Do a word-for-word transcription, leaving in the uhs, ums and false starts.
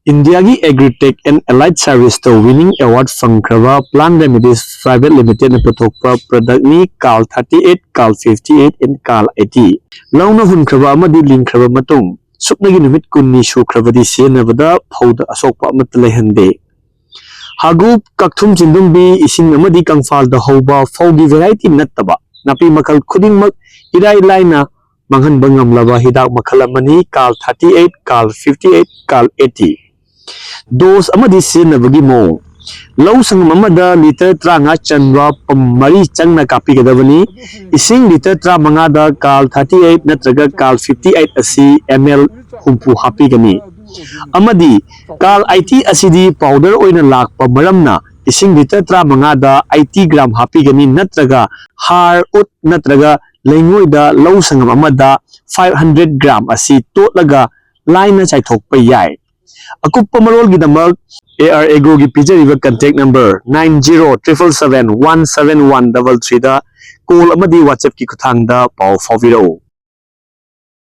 ꯏꯟꯗꯤꯌꯥꯒꯤ Agritech and Allied Servicesꯇ winning award ꯐꯪꯈ꯭ꯔꯕ Plant Remedies Private Limitedꯅ ꯄꯨꯊꯣꯛꯄ productꯅꯤ ꯀꯥꯜ thirty eight, ꯀꯥꯜ fifty eight and ꯀꯥꯜ eighty꯫ ꯂꯧꯅ ꯍꯨꯟꯈ꯭ꯔꯕ ꯑꯃꯗꯤ ꯂꯤꯡꯈ꯭ꯔꯕ ꯃꯇꯨꯡ ꯁꯨꯞꯅꯒꯤ ꯅꯨꯃꯤꯠ ꯀꯨꯟꯅꯤ ꯁꯨꯈ꯭ꯔꯕꯗꯤ ꯁꯤꯖꯤꯟꯅꯕꯗ ꯐꯧꯗ ꯑꯁꯣꯛꯄ ꯑꯃꯠꯇ ꯂꯩꯍꯟꯗꯦ꯫ ꯍꯥꯒꯨꯞ, ꯀꯛꯊꯨꯝ ꯆꯤꯟꯗꯨꯝꯕꯤ, ꯏꯁꯤꯡ ꯑꯃꯗꯤ ꯀꯪꯐꯥꯜꯗ ꯍꯧꯕ ꯐꯧꯒꯤ variety ꯅꯠꯇꯕ ꯅꯥꯄꯤ ꯃꯈꯜ ꯈꯨꯗꯤꯡꯃꯛ ꯏꯔꯥꯏ ꯂꯥꯏꯅ ꯃꯥꯡꯍꯟꯕ ꯉꯝꯂꯕ ꯍꯤꯗꯥꯛ ꯃꯈꯜ ꯑꯃꯅꯤ ꯀꯥꯜ thirty eight, ꯀꯥꯜ fifty eight, ꯀꯥꯜ eighty꯫ Dose ꯑꯃꯗꯤ ꯁꯤꯖꯤꯟꯅꯕꯒꯤ ꯃꯑꯣꯡ: ꯂꯧ ꯁꯪꯒꯝ ꯑꯃꯗ litre ꯇꯔꯥꯃꯉꯥ ꯆꯟꯕ pump ꯃꯔꯤ ꯆꯪꯅ ꯀꯥꯞꯄꯤꯒꯗꯕꯅꯤ꯫ ꯏꯁꯤꯡ litre ꯇꯔꯥꯃꯉꯥꯗ ꯀꯥꯜ thirty eight ꯅꯠꯇ꯭ꯔꯒ ꯀꯥꯜ fifty eight ꯑꯁꯤ ml ꯍꯨꯝꯐꯨ ꯍꯥꯞꯄꯤꯒꯅꯤ꯫ ꯑꯃꯗꯤ ꯀꯥꯜ eighty ꯑꯁꯤꯗꯤ powder ꯑꯣꯏꯅ ꯂꯥꯛꯄ ꯃꯔꯝꯅ ꯏꯁꯤꯡ litre ꯇꯔꯥꯃꯉꯥꯗ eighty gram ꯍꯥꯞꯄꯤꯒꯅꯤ, ꯅꯠꯇ꯭ꯔꯒ ꯍꯥꯔ, ꯎꯠ ꯅꯠꯇ꯭ꯔꯒ ꯂꯩꯉꯣꯏꯗ ꯂꯧ ꯁꯪꯒꯝ ꯑꯃꯗ five hundred gram ꯑꯁꯤ ꯇꯣꯠꯂꯒ ꯂꯥꯏꯅ ꯆꯥꯏꯊꯣꯛꯄ ꯌꯥꯏ꯫ ꯑꯀꯨꯞꯄ ꯃꯔꯣꯜꯒꯤꯗꯃꯛ AR Agroꯒꯤ ꯄꯤꯖꯔꯤꯕ contact number nine zero triple seven one seven one double threeꯗ call ꯑꯃꯗꯤ WhatsAppꯀꯤ ꯈꯨꯠꯊꯥꯡꯗ ꯄꯥꯎ ꯐꯥꯎꯕꯤꯔꯛꯎ꯫